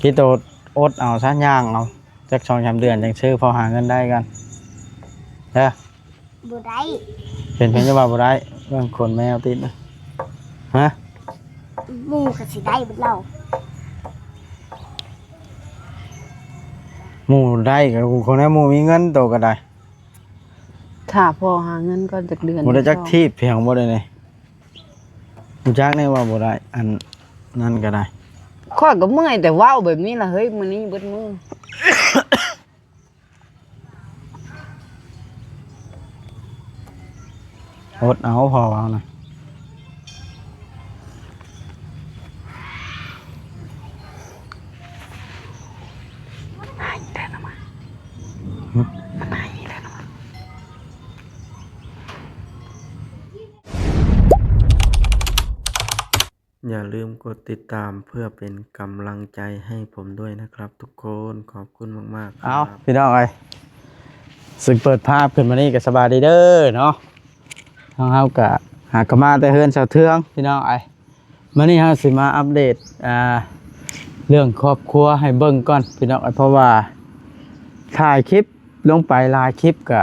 ຄິດໂຕອົດເອົາຊະ ຍ່າງເອົາຈັກສອງສາມເດືອນຈັ່ງຊື້ ພໍຫາເງິນໄດ້ກ່ອນເດີ. ບໍ່ໄດ້. ເປັນ ເປັນຫຍັງວ່າບໍ່ໄດ້? ເບິ່ງຂົນແມວຕິດນະ. ຮະ? ໝູ່ກໍຊິໄດ້ເບິດແລ້ວ. ໝູ່ໄດ້ກໍຄົນໃນໝູ່ມີເງິນ ໂຕກໍໄດ້. ຖ້າພໍ່ຫາເງິນກ່ອນຈັກເດືອນ ບໍ່ໄດ້ຈັກທີບພຽງບໍ່ໄດ້ນີ້. ຮູ້ຈັກແນ່ວ່າບໍ່ໄດ້ ອັນນັ້ນກໍໄດ້. ຂ້ອຍກໍເມື່ອຍແຕ່ເວົ້າແບບນີ້ລະເຮີ້ຍ ມື້ນີ້ເບິດມື້. ອົດເອົາ ພໍ່ເວົ້ານະ. ຢ່າລືມກົດຕິດຕາມເພື່ອເປັນກຳລັງໃຈໃຫ້ຜົມດ້ວຍນະຄັບທຸກຄົນ. ຂອບຄຸນມາກໆ. ເອົາ ຄັບ ພີ່ນ້ອງເອີຍ ຊຶ່ງເປີດພາບຂຶ້ນມານີ້ກໍສະບາຍດີເດີເນາະ. ທາງເຮົາກໍຫາກໍມາແຕ່ເຮືອນສາວເທືອງ ພີ່ນ້ອງເອີຍ. ມື້ນີ້ເຮົາຊິມາອັບເດດ ອ່າ ເລື່ອງຄອບຄົວໃຫ້ເບິ່ງກ່ອນ ພີ່ນ້ອງເອີຍ ເພາະວ່າຖ່າຍຄລິບ ລົງໄປຫຼາຍຄລິບກະ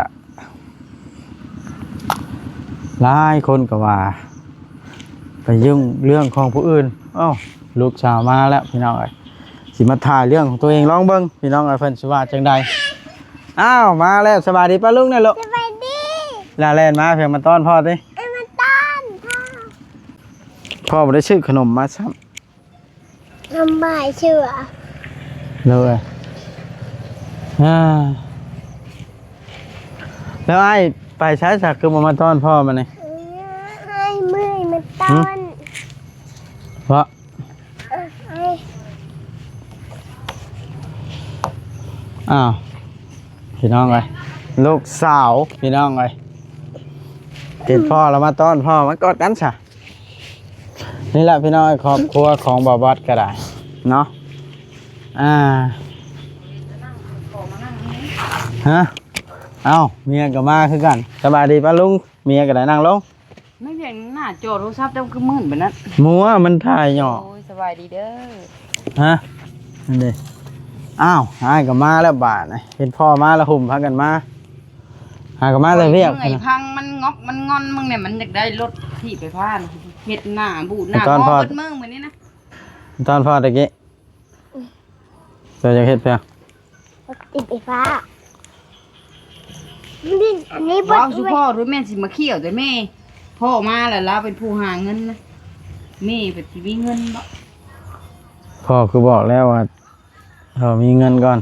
ຫຼາຍຄົນກໍວ່າໄປຫຍຸ້ງເລື່ອງຂອງຜູ້ອື່ນ. ເອົ້າ ລູກສາວມາແລ້ວພີ່ນ້ອງເອີຍ ຊິມາຖ່າຍເລື່ອງຂອງຕົວເອງ ລອງເບິ່ງພີ່ນ້ອງເອີຍ ເພິ່ນຊິວ່າຈັ່ງໃດ. ອ້າວ ມາແລ້ວ ສະບາຍດີປ້າລຸງແນ່ລູກ. ສະບາຍດີ. ລະແລ່ນມາພຽງມາຕ້ອນພໍ່ຕິ. ເອີ ມາຕ້ອນພໍ່. ພໍ່ບໍ່ໄດ້ຊື້ຂະໜົມມາຊ້ຳ. ນ້ຳບາຍເຊື່ອ ໂດຍ. ອ່າ ແລ້ວອ້າຍໄປໃສຊະ ຄືບໍ່ມາຕ້ອນພໍ່ມານີ້? ເອີ ອ້າຍເມື່ອຍມາຕ້ອນ. ຫຶ? ເພາະ ເອີ ອ້າຍ ອ້າວ ພີ່ນ້ອງເອີຍ ລູກສາວ ພີ່ນ້ອງເອີຍ ເຫັນພໍ່ແລ້ວມາຕ້ອນພໍ່ ມາກອດກັນຊະ. ນີ້ແຫຼະພີ່ນ້ອງ ຄອບຄົວຂອງບ່າວບັດກໍໄດ້ເນາະ. ອ່າ ຮະ? ເອົ້າ ເມຍກໍມາຄືກັນ. ສະບາຍດີປ້າລຸງ. ເມຍກໍໄດ້ນັ່ງລົງ. ແມ່ນຫຍັງໜ້າຈໍໂທລະສັບເຈົ້າຄືມືດແບບນັ້ນ? ມົວ ມັນຖ່າຍຫຍໍ້. ໂອ້ຍ ສະບາຍດີເດີ. ຮະ? ນັ້ນເດ້. ອ້າວ ອ້າຍກໍມາແລ້ວບາດນີ້ ເຫັນພໍ່ມາແລ້ວຫຸ້ມພາກັນມາ. ຫາກໍມາແຕ່ວຽກ ເມື່ອຍ ຫັ້ນນະ ພັງມັນງອກມັນງອນ ມຶງນີ້ມັນຢາກໄດ້ລົດຖີບໄຟຟ້ານະ ເຮັດໜ້າບູດໜ້າ ຕອນ ພໍ ພໍ ເບິດມື້ມື້ນີ້ນະ ຕອນພໍຕະກີ້ ເຈົ້າຢາກເຮັດເພື່ອ ຕິດໄຟຟ້າ ນີ້ ອັນນີ້ບໍ່ ເວົ້າສູ່ພໍ່ດູ ແມ່ນຊິມາຂ້ຽວແຕ່ແມ່ ພໍ່ມາແລ້ວລາວເປັນຜູ້ຫາເງິນນະ ແມ່ເປັນຊິມີເງິນບໍ່? ພໍ່ຄືບອກແລ້ວວ່າ ເຮົາມີເງິນກ່ອນ.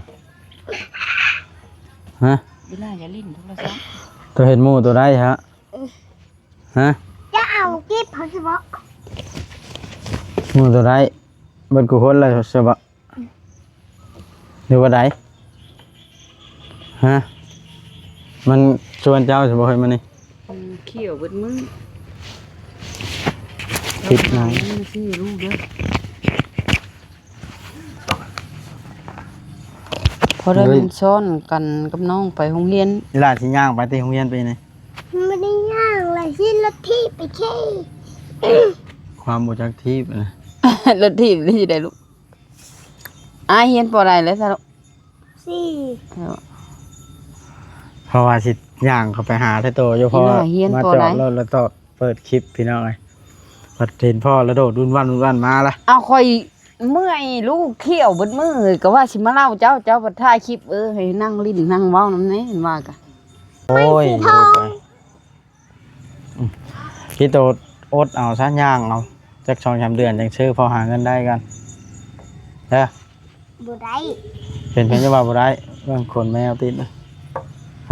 ຮະ? ເວລາຢ່າຫຼິ້ນໂທລະສັບ. ໂຕເຫັນໝູ່ໂຕໃດຮະ? ຮະ? ຈະເອົາກີບເຂົາຊິບອກ ໝູ່ໂຕໃດ? ເບິດກູຄົນແລ້ວຊິບອກ ຫຼືວ່າໃດ? ຮະ? ມັນຊວນເຈົ້າຊິບໍ່ເຄີຍມານີ້? ມັນຂ້ຽວເບິດມື້ ຕິດຫຍັງ? ຊື້ລູກເດີ ພໍໄດ້ ເຮີ້ຍ ມັນຊ້ອນກັນກັບນ້ອງໄປໂຮງຮຽນ. ອີຫຼ້າຊິຍ່າງໄປຕິໂຮງຮຽນໄປນີ້? ບໍ່ໄດ້ຍ່າງລະ ຂີ່ລົດຖີບໄປເຄ່ ຄວາມບໍ່ຈັກຖີບນະ ລົດຖີບນີ້ຊິໄດ້ລູກ. ອ້າຍຮຽນ ປ.ໃດແລ້ວຊະລູກ? ສີ່ ເອີ ເພາະວ່າຊິຍ່າງເຂົ້າໄປຫາແທ້ໂຕຢູ່ ເພາະວ່າ ອີຫຼ້າຮຽນ ມາ ປ.ໃດ ຈອດລົດລະຈອດເປີດຄລິບພີ່ນ້ອງເອີຍ ພັດເຫັນພໍ່ລະໂດດວຸ້ນວັ້ນວຸ້ນວັ້ນມາລະ. ເອົາ ຂ້ອຍເມື່ອຍ ລູກຂ້ຽວເບິດມື້ ກໍວ່າຊິມາເລົ່າເຈົ້າ ເຈົ້າພັດຖ່າຍຄລິບ ເອີ ໃຫ້ນັ່ງຫຼິ້ນນັ່ງເວົ້ານຳແດ່ ເຫັນວ່າກະ ໂອ້ຍ ໄມ້ສີທອງ ລູກເອີຍ. ອືມ ຄິດໂຕອົດເອົາຊະ ຍ່າງເອົາຈັກສອງສາມເດືອນຈັ່ງຊື້ ພໍຫາເງິນໄດ້ກ່ອນເດີ. ບໍ່ໄດ້. ເປັນ ເປັນຫຍັງວ່າບໍ່ໄດ້? ເບິ່ງຂົນແມວຕິດນະ.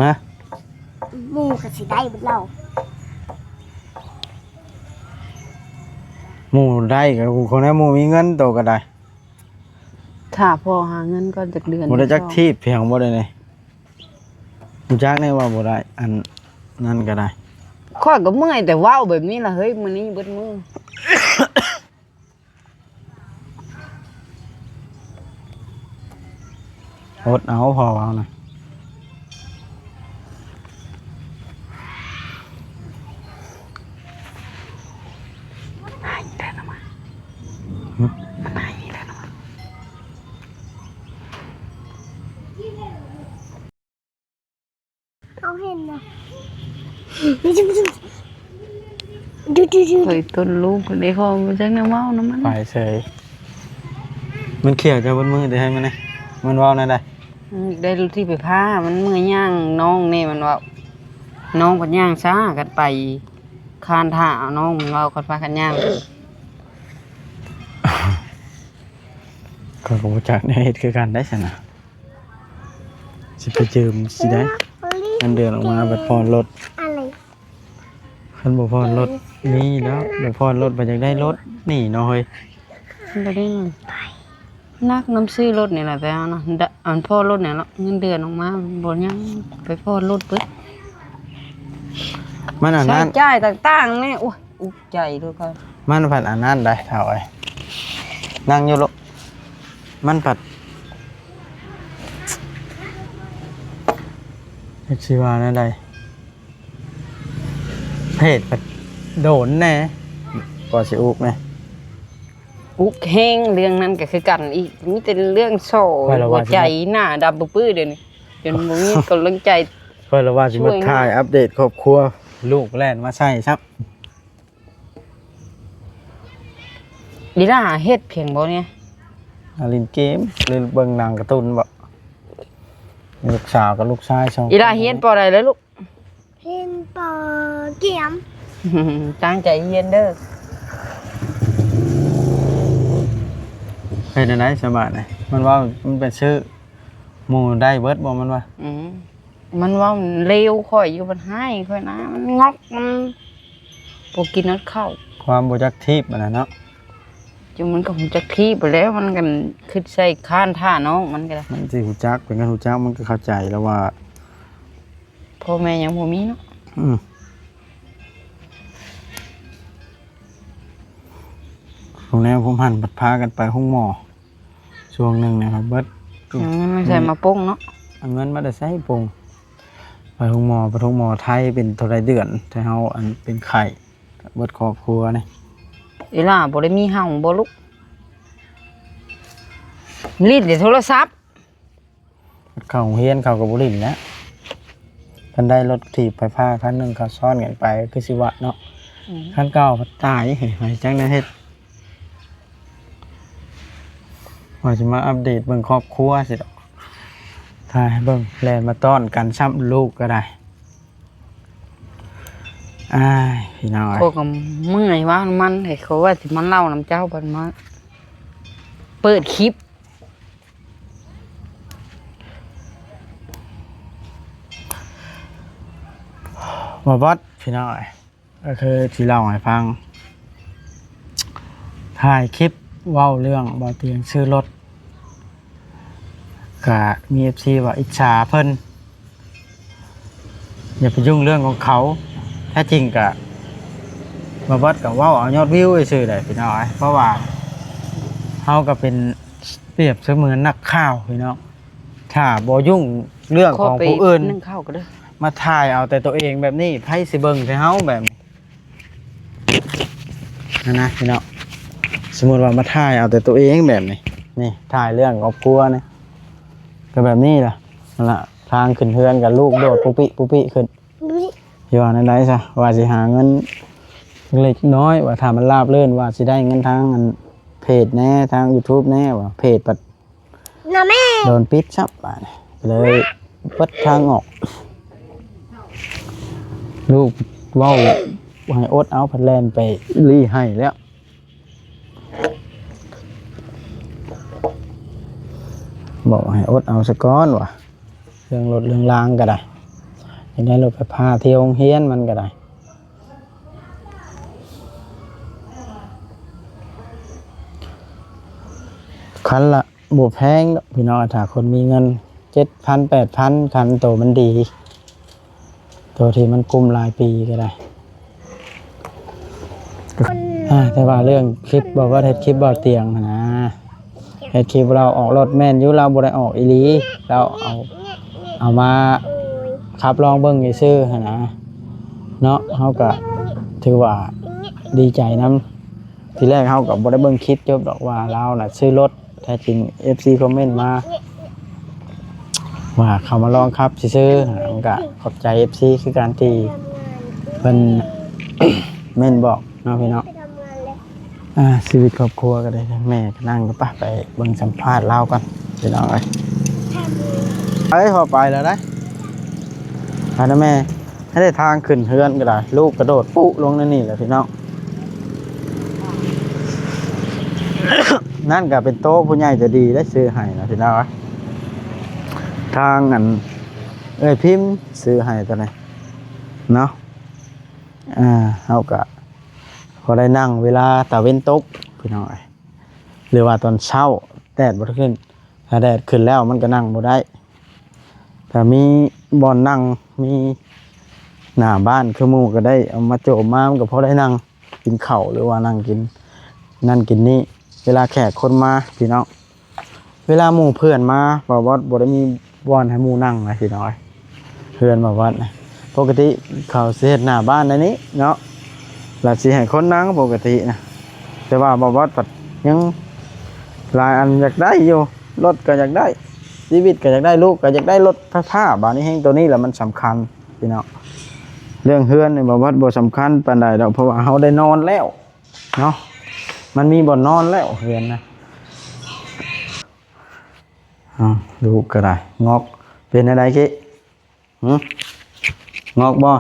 ຮະ? ໝູ່ກໍຊິໄດ້ເບິດແລ້ວ. ໝູ່ໄດ້ກໍຄົນໃນໝູ່ມີເງິນ ໂຕກໍໄດ້. ຖ້າພໍ່ຫາເງິນກ່ອນຈັກເດືອນ ບໍ່ໄດ້ຈັກທີບພຽງບໍ່ໄດ້ນີ້. ຮູ້ຈັກແນ່ວ່າບໍ່ໄດ້ ອັນນັ້ນກໍໄດ້. ຂ້ອຍກໍເມື່ອຍແຕ່ເວົ້າແບບນີ້ລະເຮີ້ຍ ມື້ນີ້ເບິດມື້. ອົດເອົາ ພໍ່ເວົ້ານະ. ຫຶ? ມັນໃຫ້ແລ້ວນະ. ຫຶ? ມັນໃຫ້ແລ້ວນະ. ດຸໆ ໄປຕົ້ນລູກໄດ້ ຂອງບໍ່ຈັກແນວເວົ້ານຳມັນ ໄປເສີຍ. ມັນຂຽວເຈົ້າເບິດມື້ເດ້ ໃຫ້ມັນນະ ມັນເວົ້າແນວໃດ? ອືມ ໄດ້ລົດຖີບໄຟຟ້າ ມັນເມື່ອຍຍ່າງນ້ອງແດ່ ມັນເວົ້າ. ນ້ອງພັດຍ່າງຊ້າ ກັນໄປຄານຖ້າເອົານ້ອງ ມັນເວົ້າ ຄັນພາກັນຍ່າງ. ຂ້ອຍກໍບໍ່ຈັກແນວເຮັດຄືກັນໄດ໋ຊັ້ນນະ ຊິໄປຢືມຊິໄດ້ ເງິນເດືອນອອກມາບັດຜ່ອນລົດ. ຄັນບໍ່ຜ່ອນລົດ ນີ້ເນາະ ບໍ່ຜ່ອນລົດ ບັດຢາກໄດ້ລົດ ນີ້ເນາະເຮີ້ຍ. ບໍ່ໄດ້ ໜັກນຳຊື້ລົດນີ້ແຫຼະ ໄປເອົານະ ດ- ອັນຜ່ອນລົດນີ້ລະ ເງິນເດືອນອອກມາບໍ່ຍັງໄປຜ່ອນລົດເບິດ. ມັນອັນນັ້ນ ໃຊ້ຈ່າຍຕ່າງໆນີ້ ໂອ້ຍ ອຸກໃຈໂລດຂ້ອຍ. ມັນພັດອັນນັ້ນໄດ໋ ເຖົ້າເອີຍ ນັ່ງຢູ່ລູກ. ມັນພັດ ຈັກຊິວ່າແນວໃດ ເພດພັດໂດນແດ່ ກວ່າຊິອຸກແດ່. ອຸກແຮງ ເລື່ອງນັ້ນກໍຄືກັນອີກ ມີແຕ່ເລື່ອງສໍ່ ຂ້ອຍລະວ່າ ຫົວໃຈ ຊິມາ ໜ້າດຳປຶ້ໆ ດຽວນີ້ ຈົນບໍ່ມີກຳລັງໃຈ. ຂ້ອຍລະວ່າຊິມາ ຊ່ວຍ ຖ່າຍອັບເດດຄອບຄົວ ລູກແລ່ນມາໃສ່ຊ້ຳ. ອີຫຼ້າເຮັດພຽງບໍ່ນີ້ ຫຼິ້ນເກມ ຫຼືເບິ່ງໜັງກາຕູນບໍ? ລູກສາວກັບລູກຊາຍສອງ ອີຫຼ້າຮຽນ ປ.ໃດແລ້ວລູກ? ຮຽນ ປ.ກຽມ. ຕັ້ງໃຈຮຽນເດີ. ເຮັດແນວໃດສະບາດນີ້? ມັນເວົ້າມັນໄປຊື້ໝູ່ໄດ້ເບິດບໍ່ ມັນວ່າ? ອືມ ມັນເວົ້າເລວຂ້ອຍຢູ່ ມັນຮ້າຍຂ້ອຍນະ ມັນງອກ ມັນບໍ່ກິນຮອດເຂົ້າ. ຄວາມບໍ່ຈັກທີບຫັ້ນນະເນາະ. ຈັ່ງມັນກໍຮູ້ຈັກທີບແລ້ວ ມັນກໍຄິດໃສ່ຄ້ານທ່ານ້ອງມັນກໍໄດ້. ມັນຊິຮູ້ຈັກ ເປັນການຮູ້ຈັກ ມັນກໍເຂົ້າໃຈແລ້ວວ່າ ພໍ່ແມ່ຍັງບໍ່ມີເນາະ. ອືມ ພວກແນວພວກຫັ້ນ ພັດພາກັນໄປໂຮງໝໍ ຊ່ວງໜຶ່ງນະຄັບ ເບິດ ເອົາເງິນມາໃສ່ມາປົງເນາະ. ເອົາເງິນມາແຕ່ໃສປົງ? ໄປໂຮງໝໍ ໄປໂຮງໝໍໄທເປັນເທົ່າໃດເດືອນ ໄທເຮົາອັນເປັນໄຂ້ ເບິດຄອບຄົວນີ້. ອີຫຼ້າບໍ່ໄດ້ມີເຫົາບໍ່ລູກ? ຫຼິ້ນແຕ່ໂທລະສັບ. ເຂົ້າໂຮງຮຽນເຂົາກໍບໍ່ຫຼິ້ນແລ້ວ. ຄັນໄດ້ລົດຖີບໄຟຟ້າຄັນໜຶ່ງ ເຂົາຊ້ອນກັນໄປຄືຊິວະເນາະ. ອືມ ຄັນເກົ່າພັດຕາຍ ເຮີ້ຍ ໄປຈັກແນວເຮັດ. ວ່າຊິມາອັບເດດເບິ່ງຄອບຄົວຊິດອກ ຖ່າຍໃຫ້ເບິ່ງ ແລ່ນມາຕ້ອນກັນຊ້ຳ ລູກກໍໄດ້. ອ້າຍ ພີ່ນ້ອງເອີຍ ຂ້ອຍກໍເມື່ອຍວ່ານຳມັນ ຂ້ອຍວ່າຊິມາເລົ່ານຳເຈົ້າ ບັດມາເປີດຄລິບ. ບໍ່ບອດ ພີ່ນ້ອງເອີຍ ກໍຄືຊິເລົ່າໃຫ້ຟັງ ຖ່າຍຄລິບເວົ້າເລື່ອງບໍ່ຕຽງຊື້ລົດ ກະມີເອັຟຊີວ່າອິດສາເພິ່ນ ຢ່າໄປຫຍຸ້ງເລື່ອງຂອງເຂົາ. ແທ້ຈິງກະ ບ່າວບອດກະເວົ້າເອົາຍອດວິວຊື່ໆ ແຫຼະພີ່ນ້ອງເອີຍ ເພາະວ່າເຮົາກະເປັນປຽບສະເໝືອນນັກຂ່າວພີ່ນ້ອງ ຖ້າບໍ່ຫຍຸ້ງເລື່ອງຂອງຜູ້ອື່ນ ມາຖ່າຍເອົາແຕ່ໂຕເອງແບບນີ້ ໃຜຊິເບິ່ງແຕ່ເຮົາແບບນີ້? ຫັ້ນນະພີ່ນ້ອງ ສົມມຸດວ່າມາຖ່າຍເອົາແຕ່ໂຕເອງແບບນີ້ ນີ້ຖ່າຍເລື່ອງຄອບຄົວນີ້ ກໍແບບນີ້ລະ ຫັ້ນລະ ທາງຂຶ້ນເຮືອນກໍລູກໂດດປຸປິປຸປິຂຶ້ນ ຊິວ່າແນວໃດຊະ ວ່າຊິຫາເງິນເລັກນ້ອຍ ວ່າຖ້າມັນລາບລື່ນ ວ່າຊິໄດ້ເງິນທາງອັນເພຈແດ່ ທາງຢູທູບແດ່ ວ່າເພຈບັດ ນະແມ່ ໂດນປິດຊ້ຳບາດນີ້ ກໍເລີຍເບິດທາງອອກ ລູກເວົ້າໃຫ້ອົດເອົາ ພັດແລ່ນໄປລີ້ໄຫ້ແລ້ວ ບອກໃຫ້ອົດເອົາສາກ່ອນວ່າ ເລື່ອງລົດເລື່ອງລາງກໍໄດ້ ຢາກໄດ້ລົດໄຟຟ້າ ທີ່ໂຮງຮຽນມັນກໍໄດ້ ຄັນລະ ບໍ່ແພງດອກພີ່ນ້ອງ ຖ້າຄົນມີເງິນ ເຈັດພັນ ແປດພັນ ຄັນໂຕມັນດີ ໂຕທີ່ມັນກຸ້ມຫຼາຍປີກໍໄດ້ ອາ ແຕ່ວ່າເລື່ອງຄລິບ ບໍ່ວ່າເຮັດຄລິບເບົາຕຽງຫັ້ນນະ ເຮັດຄລິບລາວອອກລົດ ແມ່ນຢູ່ ລາວບໍ່ໄດ້ອອກອີ່ຫຼີ ລາວເອົາ ເອົາມາຂັບລອງເບິ່ງຊື່ໆ ຫັ້ນນະ ເນາະ ເຮົາກະຖືວ່າດີໃຈນຳ ທີແລກເຮົາກໍບໍ່ໄດ້ເບິ່ງຄລິບຈົບດອກວ່າລາວນະຊື້ລົດ ແທ້ຈິງເອັຟຊີຄອມເມັນມາວ່າເຂົາມາລອງຂັບຊື່ໆ ມັນກໍຂອບໃຈເອັຟຊີຄືກັນທີ່ ເພິ່ນ ແມ່ນບອກເນາະພີ່ນ້ອງ. ອ່າ ຊີວິດຄອບຄົວກໍໄດ້ ແມ່ກໍນັ່ງຢູ່. ປະ ໄປເບິ່ງສຳພາດລາວກ່ອນພີ່ນ້ອງເອີຍ. ໄປ ພໍໄປແລ້ວໄດ໋ ໄປນະແມ່. ໃຫ້ໄດ້ທາງຂຶ້ນເຮືອນກໍໄດ້ ລູກກະໂດດປຸລົງໃນນີ້ແຫຼະພີ່ນ້ອງ. ນັ້ນກໍເປັນໂຕະຜູ້ໃຫຍ່ໃຈດີໄດ້ຊື້ໃຫ້ນະພີ່ນ້ອງ. ທາງອັນເອື້ອຍພິມຊື້ໃຫ້ຕົວນີ້ເນາະ. ອ່າ ເຮົາກະພໍໄດ້ນັ່ງເວລາຕາເວັນຕົກພີ່ນ້ອງເອີຍ ຫຼືວ່າຕອນເຊົ້າແດດບໍ່ໄດ້ຂຶ້ນ. ຖ້າແດດຂຶ້ນແລ້ວມັນກໍນັ່ງບໍ່ໄດ້ ຖ້າມີບ່ອນນັ່ງ ມີໜ້າບ້ານຄືໝູ່ກໍໄດ້ເອົາມາໂຈມມາ ມັນກໍພໍໄດ້ນັ່ງກິນເຂົ້າ ຫຼືວ່ານັ່ງກິນນັ້ນກິນນີ້ ເວລາແຂກຄົນມາພີ່ນ້ອງ. ເວລາໝູ່ເພື່ອນມາ ບ່າວບອດບໍ່ໄດ້ມີບ່ອນໃຫ້ໝູ່ນັ່ງນະພີ່ນ້ອງ. ເຮືອນບ່າວບອດນະ ປົກກະຕິເຂົາຊິເຮັດໜ້າບ້ານໃນນີ້ເນາະ ລະຊິໃຫ້ຄົນນັ່ງປົກກະຕິນະ. ແຕ່ວ່າບ່າວບອດພັດຍັງຫຼາຍອັນຢາກໄດ້ຢູ່ ລົດກໍຢາກໄດ້ ຊີວິດກໍຢາກໄດ້ ລູກກໍຢາກໄດ້ລົດໄຟຟ້າ. ບາດນີ້ແຮ່ງໂຕນີ້ລະມັນສຳຄັນພີ່ນ້ອງ. ເລື່ອງເຮືອນນີ້ບ່າວບອດບໍ່ສຳຄັນປານໃດດອກ ເພາະວ່າເຮົາໄດ້ນອນແລ້ວ ເນາະ ມັນມີບ່ອນນອນແລ້ວເຮືອນນະ. ເອົາ ລູກກໍໄດ້ງອກ ເປັນແນວໃດເກະ? ຫື ງອກບໍ່?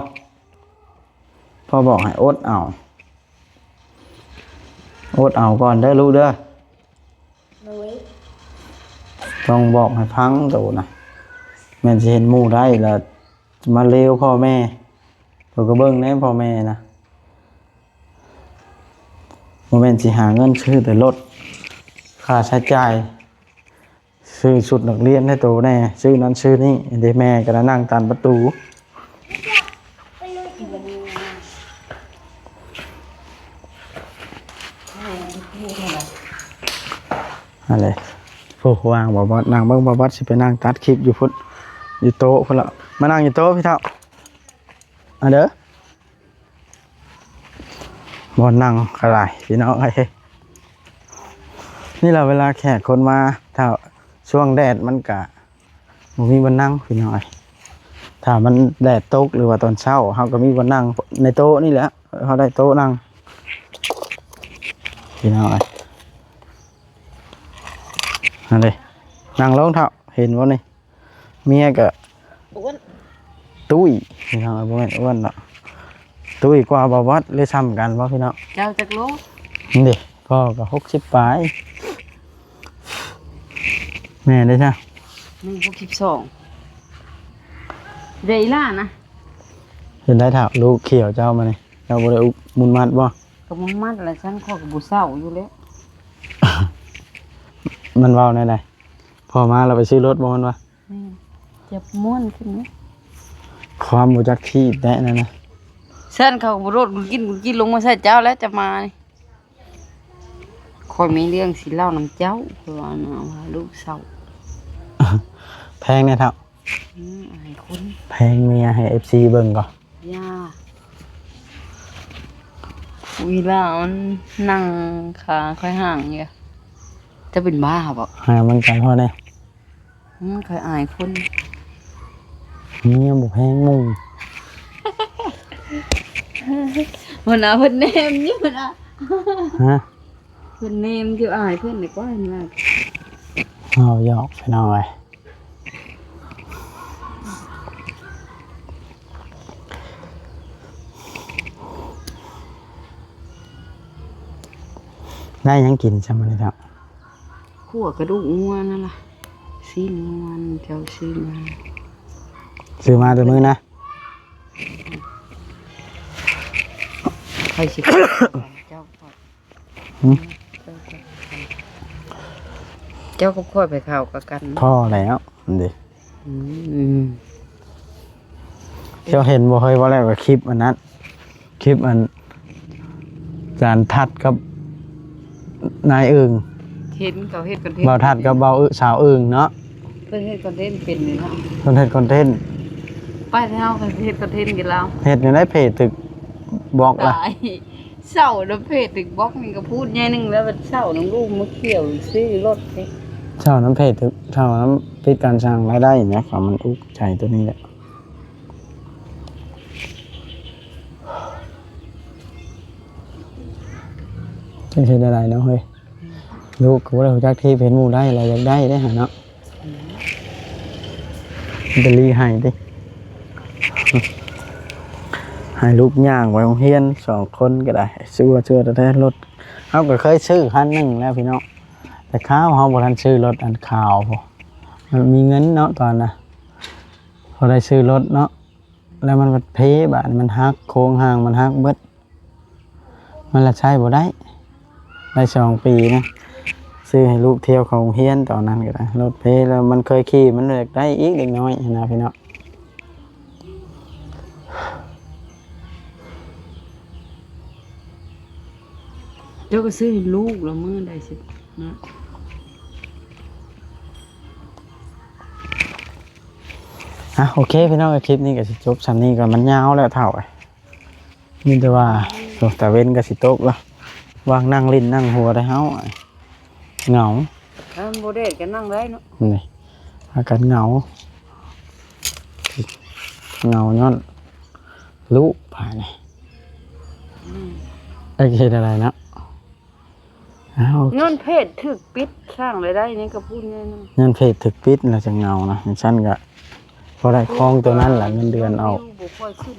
ພໍ່ບອກໃຫ້ອົດເອົາ ອົດເອົາກ່ອນເດີລູກເດີ. ໂດຍ ຕ້ອງບອກໃຫ້ຟັງໂຕນະ ແມ່ນຊິເຫັນໝູ່ໄດ້ລະ ມາເລວພໍ່ແມ່. ໂຕກໍເບິ່ງແດ່ພໍ່ແມ່ນະ ບໍ່ແມ່ນຊິຫາເງິນຊື້ແຕ່ລົດ ຄ່າໃຊ້ຈ່າຍ ຊື້ຊຸດນັກຮຽນໃຫ້ໂຕແດ່ ຊື້ນັ້ນຊື້ນີ້ເດ້. ແມ່ກໍໄດ້ນັ່ງຕາມປະຕູ ຫັ້ນແຫຼະ. ໂອ້ ວ່າງບໍ່ບອດ ນັ່ງເບິ່ງ ບໍ່ບອດຊິໄປນັ່ງຕັດຄລິບຢູ່ພຸ້ນ ຢູ່ໂຕະພຸ້ນລະ. ມານັ່ງຢູ່ໂຕະພີ່ເຖົ້າ ອັນເດີ ບ່ອນນັ່ງກໍຫຼາຍພີ່ນ້ອງເອີຍ. ນີ້ລະເວລາແຂກຄົນມາ ຖ້າຊ່ວງແດດມັນກະບໍ່ມີບ່ອນນັ່ງພີ່ນ້ອງເອີຍ. ຖ້າມັນແດດຕົກ ຫຼືວ່າຕອນເຊົ້າ ເຮົາກໍມີບ່ອນນັ່ງໃນໂຕະນີ້ແຫຼະ ເຮົາໄດ້ໂຕະນັ່ງພີ່ນ້ອງເອີຍ. ຫັ້ນເດ້ ນັ່ງລົງເຖົ້າ ເຫັນບໍ່ນີ້? ເມຍກໍອ້ວນ ຕຸ້ຍພີ່ນ້ອງ ບໍ່ແມ່ນອ້ວນດອກ ຕຸ້ຍກວ່າບ່າວບອດ ຫຼືສ່ຳກັນບໍ່ພີ່ນ້ອງ? ເຈົ້າຈັກໂລ? ນີ້ເດ້ ພໍ່ກໍຫົກສິບປາຍ ແມ່ເດ້ຊະ ໜຶ່ງຫົກສິບສອງ ເດອີ່ຫຼ້ານະ. ເຫັນໄດ້ເຖົ້າ ລູກຂຽວເຈົ້າມານີ້ ເຈົ້າບໍ່ໄດ້ອຸກມຸນມັດບໍ່? ກໍມຸນມັດແຫຼະ ຊັ້ນຂ້ອຍກໍບໍ່ເຊົາຢູ່ແລ້ວ. ມັນເວົ້າແນວໃດ? ພໍ່ມາລະໄປຊື້ລົດບໍ່ ມັນວ່າ? ແມ່ນ ຈັບມ່ວນຂຶ້ນນະ ຄວາມບໍ່ຈັກຄີບແຕະນັ້ນນະ. ຊັ້ນເຂົາບໍ່ໂລດກຸນກິນ ກຸນກິນລົງມາໃສ່ເຈົ້າແລ້ວຈະມານີ້. ຂ້ອຍມີເລື່ອງຊິເລົ່ານຳເຈົ້າ ເພາະວ່ານະວ່າລູກເຊົາ. ແພງແດ່ເຖົ້າ ອືມ ອາຍຄົນ ແພງເມຍໃຫ້ເອັຟຊີເບິ່ງກ່ອນ. ຢ່າ ອີ່ຫຼ້າມັນນັ່ງຂາຂ້ອຍຫ່າງຢູ່. ເຈົ້າເປັນບ້າບໍ? ຫາມັນໄກພໍແດ່. ອືມ ຂ້ອຍອາຍຄົນ. ເມຍບໍ່ແພງໝູ່. ເພິ່ນນະ ເພິ່ນແນມຢູ່ນະ. ຮະ? ເພິ່ນແນມຢູ່ ອາຍເພິ່ນນີ້ກວ່າ. ເວົ້າຫຍອກພີ່ນ້ອງເອີຍ. ໄດ້ຫຍັງກິນຊະມື້ນີ້ເຈົ້າ? ຂົ້ວກະດູກງົວນັ້ນລະ ຊີ້ນງົວເຈົ້າຊື້ມາ. ຊື້ມາແຕ່ມື້ນະ? ໃຜຊິ ເຈົ້າ ຫຶ? ເຈົ້າກັບຂ້ອຍໄປເຂົ້າກັບກັນ. ພໍແລ້ວ ອັນເດ. ອືມ ເຈົ້າເຫັນບໍ່ເຮີ້ຍ ວ່າແລ້ວກໍຄລິບອັນນັ້ນ ຄລິບອັນ ຈານທັດກັບນາຍອຶ່ງ. ເຫັນເຂົາເຮັດຄອນເທັນ ບ່າວທັດກັບບ່າວອຶ ສາວອຶ່ງເນາະ. ເພິ່ນເຮັດຄອນເທັນເປັນນີ້ເນາະ ເພິ່ນເຮັດຄອນເທັນ. ໄປແລ້ວເຮົາກໍເຮັດຄອນເທັນກັບລາວ. ເຮັດແນວໃດເພຈຖືກບລັອກລະ? ຕາຍ ເຊົ່ານຳເພຈຖືກບລັອກນີ້ກໍພູດໃຫຍ່ໜຶ່ງແລ້ວ ເຊົ່ານຳລູກມາຂຽວຊື້ລົດນີ້. ເຊົ່ານຳເພຈຖືກ ເຊົ່ານຳປິດການສ້າງລາຍໄດ້ນະ ຄວາມມັນອຸກໃຈຕົວນີ້ແຫຼະ. ເຮັດແນວໃດເນາະເຮີ້ຍ ລູກກໍບໍ່ໄດ້ຮູ້ຈັກທີ່ເປັນໝູ່ໄດ້ ລະຢາກໄດ້ເດ້ຫາເນາະ ໄປລີ້ໃຫ້ຕິ ໃຫ້ລູກຍ່າງໄປໂຮງຮຽນສອງຄົນກໍໄດ້ ຊົ່ວໆແທ້ໆ ລົດ ເຮົາກໍເຄີຍຊື້ຄັນໜຶ່ງແລ້ວພີ່ນ້ອງ ແຕ່ຄາວເຮົາບໍ່ທັນຊື້ລົດອັນຂາວພຸ້ນ ມັນມີເງິນເນາະຕອນນະ ພໍໄດ້ຊື້ລົດເນາະ ແລ້ວມັນພັດເພບາດນີ້ ມັນຫັກ ໂຄງຮ່າງມັນຫັກເບິດ ມັນລະໃຊ້ບໍ່ໄດ້ ໄດ້ສອງປີນະ ຊື້ໃຫ້ລູກທ່ຽວເຂົ້າໂຮງຮຽນຕອນນັ້ນກໍໄດ້ ລົດເພແລ້ວມັນເຄີຍຂີ່ ມັນຢາກໄດ້ອີກເດັກນ້ອຍຫັ້ນນະພີ່ນ້ອງ. ເຈົ້າກໍຊື້ໃຫ້ລູກລະມື້ໃດຊິເນາະ. ອ່ະ ໂອເຄພີ່ນ້ອງ ຄລິບນີ້ກໍຊິຈົບສ່ຳນີ້ກ່ອນ ມັນຍາວແລ້ວເຖົ້າເອີຍ ມີແຕ່ວ່າ ໂອ້ ຕາເວັນກໍຊິຕົກລະ ວ່າງນັ່ງຫຼິ້ນນັ່ງຫົວໄດ້ເຮົາ ເຫງົາ ຄັນບໍ່ແດດກໍນັ່ງໄດ້ເນາະ ນີ້ ອາກາດເຫງົາ ເຫງົາຍ້ອນລູກບາດນີ້ ອືມ ເອີ ເຮັດແນວໃດເນາະ. ອ້າວ ຍ້ອນເພຈຖືກປິດ ສ້າງລາຍໄດ້ຫຍັງກໍພຸ້ນແນ່ນອນ ຍ້ອນເພຈຖືກປິດແລ້ວຈັ່ງເຫງົານະ ຈັ່ງຊັ້ນກໍພໍໄດ້ຄອງໂຕນັ້ນລະ ເງິນເດືອນອອກ ວິວບໍ່ຄ່ອຍຂຶ້ນ